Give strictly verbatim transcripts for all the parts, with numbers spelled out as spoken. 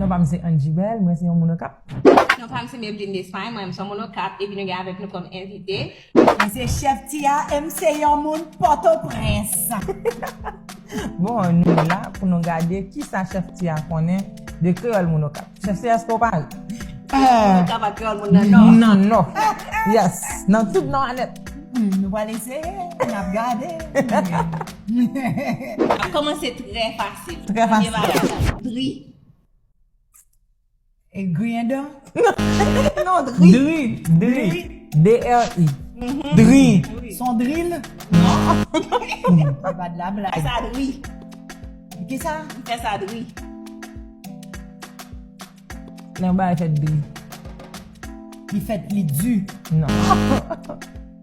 Non pa m se Angie Bell, mwen se yon moun Okap. Non pa m se Maybelline Despay, mwen m se yon moun Okap, epi nou gen avèk nou kòm envite. Mwen se Chef Tia, e m se yon moun Pòtoprens. Bon, nou la pou nou gade kisa Chef Tia konnen de kreyòl moun Okap. Chef Tia, èske w pare? Moun Okap ak kreyòl moun nan Nò. Nan Nò. Yes, nan tout Nò a nèt. Hmm, nou pral eseye, n ap gade. N ap kòmanse trè fasil. Trè fasil. Premye bagay la, dri. E griyen dan? Non, dri. Dri, dri. Dri. D R I. Mhm. Dri. Wi. Se yon dril? Non. Se pa de la blag. Fè sa dri. Kisa? Fè sa dri. Lè yon bagay fèt dri. Li fèt li di. Non.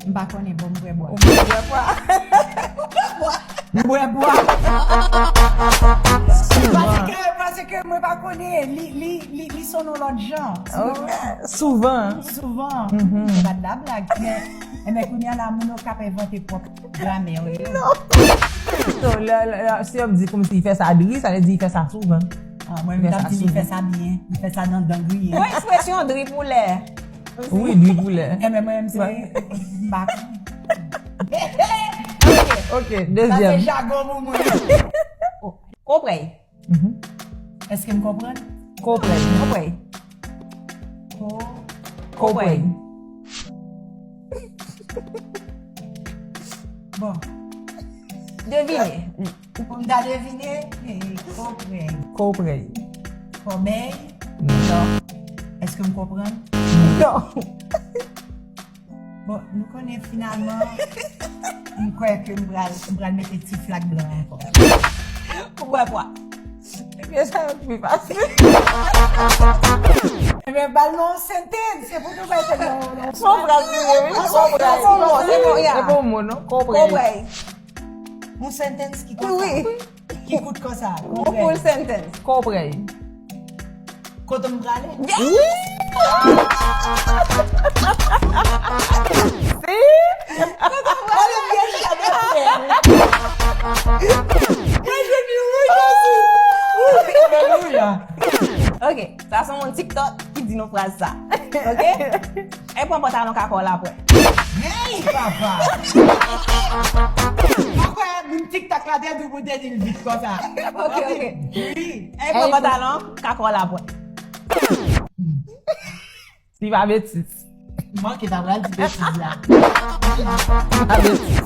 M pa konnen, bon, m bwè bwa. Ou bwè bwa. M bwè bwa. Paske, paske mwen pa konnen, li, li, li, li sonnen yon lòt jan. Ok. Souvan. Souvan. Mhm. Se pa de la blag, men, enben, kounye a la, moun yo k ap envante pwòp gramè yo. Non. So, lè, lè, lè, si yo di kòmsi li fè sa dri, sa vle di li fè sa souvan. Ah, mwen, m t ap di li fè sa byen. Li fè sa nan dan griyen. Bon, ekspresyon dri pou lè. Wi, dri pou lè. Enben, mwen, m se, m pa konn. Ok, dezyèm. Sa se jagon pou mwen. Konprèy. Mhm. Èske m konprann? Konprèy. Konprèy. Ko-, konprèy. Bon. Devine. Pou m ta devine, eh, konprèy. Konprèy. Kòbèy. Non. Èske m konprann? Non. Bon, nou konnen finalman, m kwè ke m pral, m pral mete ti flag blan ankò. Ou bwè pwa. Ebyen, sa yo ki pi fasil. Ebyen, ba l yon sentence, se pou nou mete yon, yon... Son fraz li ye, wi. Son fraz. Se bon, se bon, ya. Se bon mo, non? Konprèy. Konprèy. Yon sentence ki konsa. Wi. Ki kout konsa. Yon full sentence. Konprèy. Kote m prale? Yes! Si? Kote m prale? Mwen jwenn li, wi, Jezi. Alelouya. Ok, sa se yon moun TikTok ki di nou fraz sa. Ok? E pran pantalon ka kò l apre. Hey, papa! Papa, moun TikTok la te di pou te di l vit konsa. Ok, ok. Wi. E pran pantalon ka kò l apre. Li pa betiz. Manke ta pral di betiz la. Li pa betiz.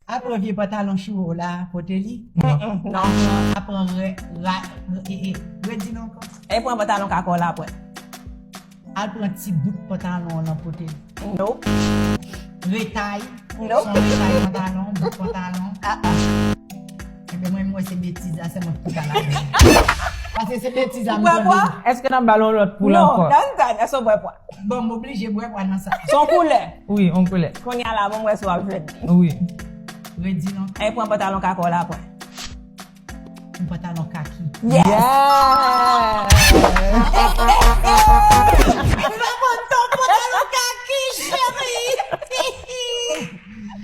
Apre vye pantalon chire w la, pote li. Non. Mm, mm, non. Apre, apre rè, ra, e, e, redi non ankò. E pran pantalon ka kò l apre. Al pran ti bout pantalon w lan pote li. Nope. Retay. Nope. Son retay pantalon, bout pantalon. Ah, ah. Ebyen, mwen, mwen, se betiz la, se mwen ki ta la. Paske se betiz la, m bwè pwa? Èske n ap ba l yon lòt poul ankò? Non, dan, dan, èske w bwè pwa? Bon, m oblije bwè pwa nan sa. Se yon koulè. Wi, yon koulè. Kounye a la, bon, m wè si w ap jwenn li. Wi. Redi non. E pran pantalon ka kò l apre. Yon pantalon kaki. Yes! Yes! Mwen pa konn ton pantalon kaki, cheri!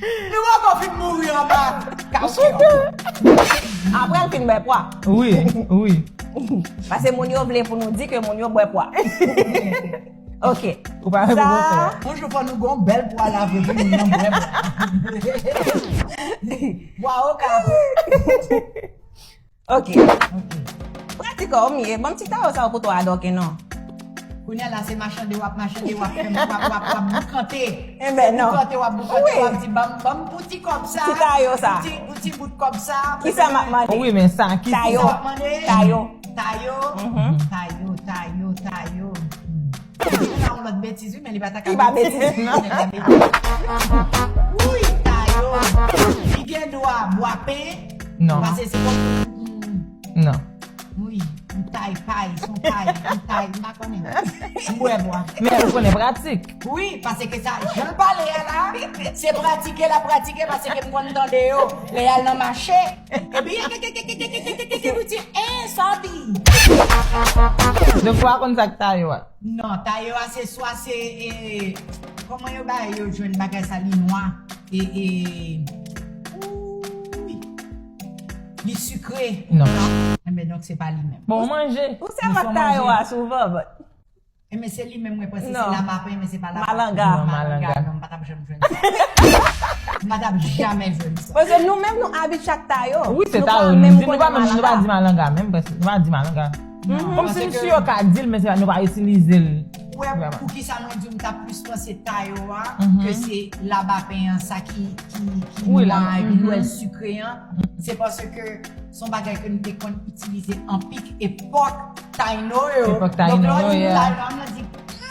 Nou poko fin mouri anba kaki. Apre l fin bwè pwa. Wi, wi. Paske moun yo vle pou nou di ke moun yo bwè pwa. Ok. Ou pa fè pou konprann. Yon jou fò nou gon bèl pwa la vre pou moun nan bwè pwa. Pwa oka. Ok. Ok. Pratik, o, m ye. Ban m ti tayo sa yo pou to adoke non. Kounye a la, se machande w ap machande, w ap fè, w ap, w ap, w ap boukante. Enben non. Boukante, w ap boukante, w ap di, ban m, ban m pou ti kòb sa. Ti tayo sa. Pou ti, pou ti bout kòb sa. Kisa m ap mande? Wi, men sa, ki tayo? Kisa w ap mande? Tayo. Tayo. Mhm. Tayo, tayo, tayo. Li la yon lòt betiz, wi, men li pa ta ka... Li pa betiz. Wi, tayo. Li gen dwa bwapen. Non. Paske se kòm... Non. Wi, m tay pay, se yon pay, m tay, m pa konnen. M bwè bwa. Men ou konnen pratik. Wi, paske sa, jan l pale a la, se pratike l ap pratike, paske m konn tande yo. Lè y al nan mache, epi, li di, eh, sa di. Donk, ou pa konn sa k tayo a? Non, tayo a se swa se, eh, kòman yo ba yo jwenn bagay sa li nwa, e, e, wi. Li sikre. Non. Enben, donk, se pa li menm. Bon, manje. Ou se pa tayo a souvan, but. Enben, se li menm, mwen panse se Non. labapen, men se pa labapen. Malanga. Non, malanga. Non, m pa t ap janm jwenn sa. M pa t ap jamè jwenn sa. Paske nou menm nou abitye ak tayo. Wi, se Nou tayo. pa Nou menm di, nou pa konnen menm, nou pa malanga. Di malanga menm, prèske. Nou pa di malanga. Kòm si Paske misye yo ka di l, men se pa, nou pa itilize l. Wè, Vrèman. pou ki sa mwen di w, m ta plis panse tayo a, Mhm. ke se labapen an, sa ki, ki, ki Wi, nwa, la- e mhm. lwèl sikre an. Se paske se yon bagay ke nou te konn itilize anpik epòk Taino yo. Epòk Taino Donk, lè w yo, di yeah. Taino, m nan di,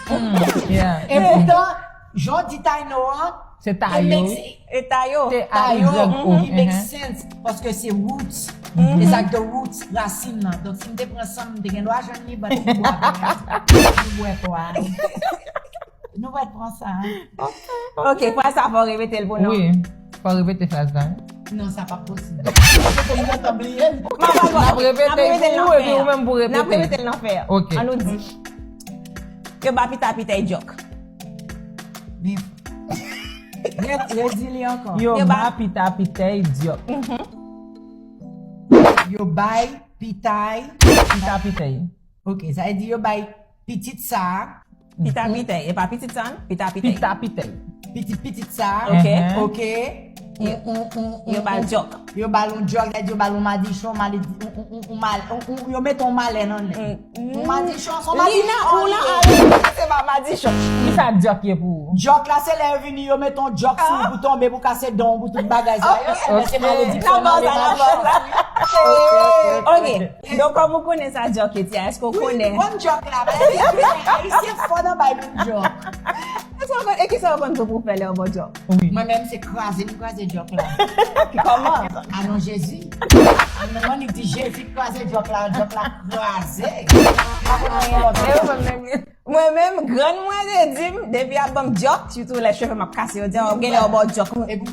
Mm, yeah. e poutan, jan w di Taino an, Se tayo, wi. E tayo. T A Y O. Tayo, it makes Mhm. sense, paske se roots. It's like the roots, rasin nan. Donk, si m te pran san m, m te gen dwa jwenn li, but m bwè pa. M bwè pa. Nou pa t pran sa, hein? Ok, fraz sa fò repete l pou nou. Wi. Fò repete fraz la. Non, sa pa posib. Se pou m gentan bliye l. N ap repete N ap repete l pou nan ou, epi fen ou an. menm pou N ap repete. Repete l nan fen an. Ok. An nou di. Yo ba pita pitay djòk. Men, re- redi li ankò. Yo Yo ba- ba pita pitay djòk. Yo bay pitay. Pita pitay. Ok, sa vle di yo bay pitit sa. Pita pitay. E pa pitit sa, non? Pita pitay. Pita pitay. Pitit pitit sa. Ok. Ehe. Ok. Yo ba l djòk. Yo ba l yon djòk, sa vle di yo ba l yon madichon, madi, yon, yon, yon, yon mal, yon, yon, yo mete yon malè nan li. Yon madichon, se yon Lina, madichon. ou nan Li ye. ale, se pa madichon. Kisa djòk ye pou ou? Djòk la, se lè yo vini, yo mete yon djòk sou ou pou tonbe, pou kase dan, pou tout bagay sa yo. Men se malediksyon, Nan bò sa, nan bò malediksyon. sa. Ok. Donk, kòm ou konnen sa djòk ye, tia, èske ou konnen? Konn djòk la, men Ayisyen fò nan bay moun djòk. Èske ou konn, e kisa ou konn tou pou fè lè ou ba w djòk? Wi. Mwen menm se kraze m kraze djòk la. Kòman? Anon Jezi. Anon li di Jezi kraze djòk la, djòk la kraze. Pa konn anyen lòt. E ou menm, menm, mwen menm, grann mwen te di m, depi ap ban m djòk, sitou lè cheve m ap kase, yo di, "Oh, gen lè ou ba w djòk." E pou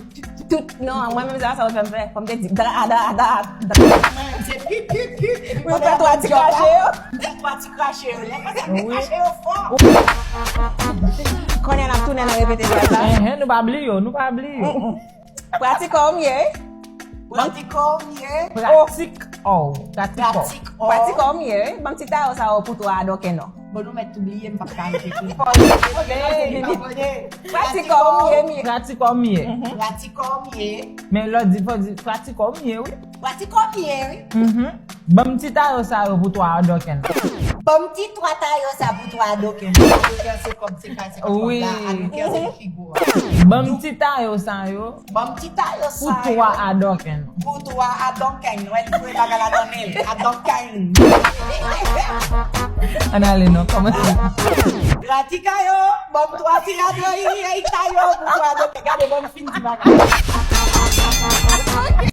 Tout, non, mwen menm, se pa sa yo fè m fè. Kòm te di, da, da, da, da. Mwen menm se pip, pip, pip. Epi Mwen fè twa ti krache yo. Mwen fè twa ti krache yo. Lè konsa m te krache yo fò. Konnen n ap tounen nan repete fraz la. Ehe, nou pa bliye yo, nou pa bliye yo. Pratikò w m ye. Pratikò w m ye. Pratikò w. Pratikò w. Pratikò. Pratikò w m ye. Ban m ti tayo sa yo pou twa adòken non. Bon, nou mèt tou bliye, m p ap ka repete. Pratikò w m ye, m ye. Pratikò w m ye. Men lè w di, fò di, pratikò w m ye, wi. Pratikò m ye, wi. Mhm. Ban m ti tayo sa yo pou twa adòken. Ban m ti twa tayo sa pou twa adòken. Adòken se kòb, se kay, se kòb Wi. La. Adòken se figo a. Ban m ti tayo sa yo Ban m ti tayo pou sa yo. Twa adòken. Pou twa adòken. Wè, li voye bagay la nan men l. Adòken. Ann ale non, kòmanse. Pratika yo, ban m twa ti adòken, tayo pou twa adòken. Gade, ban m fin di bagay.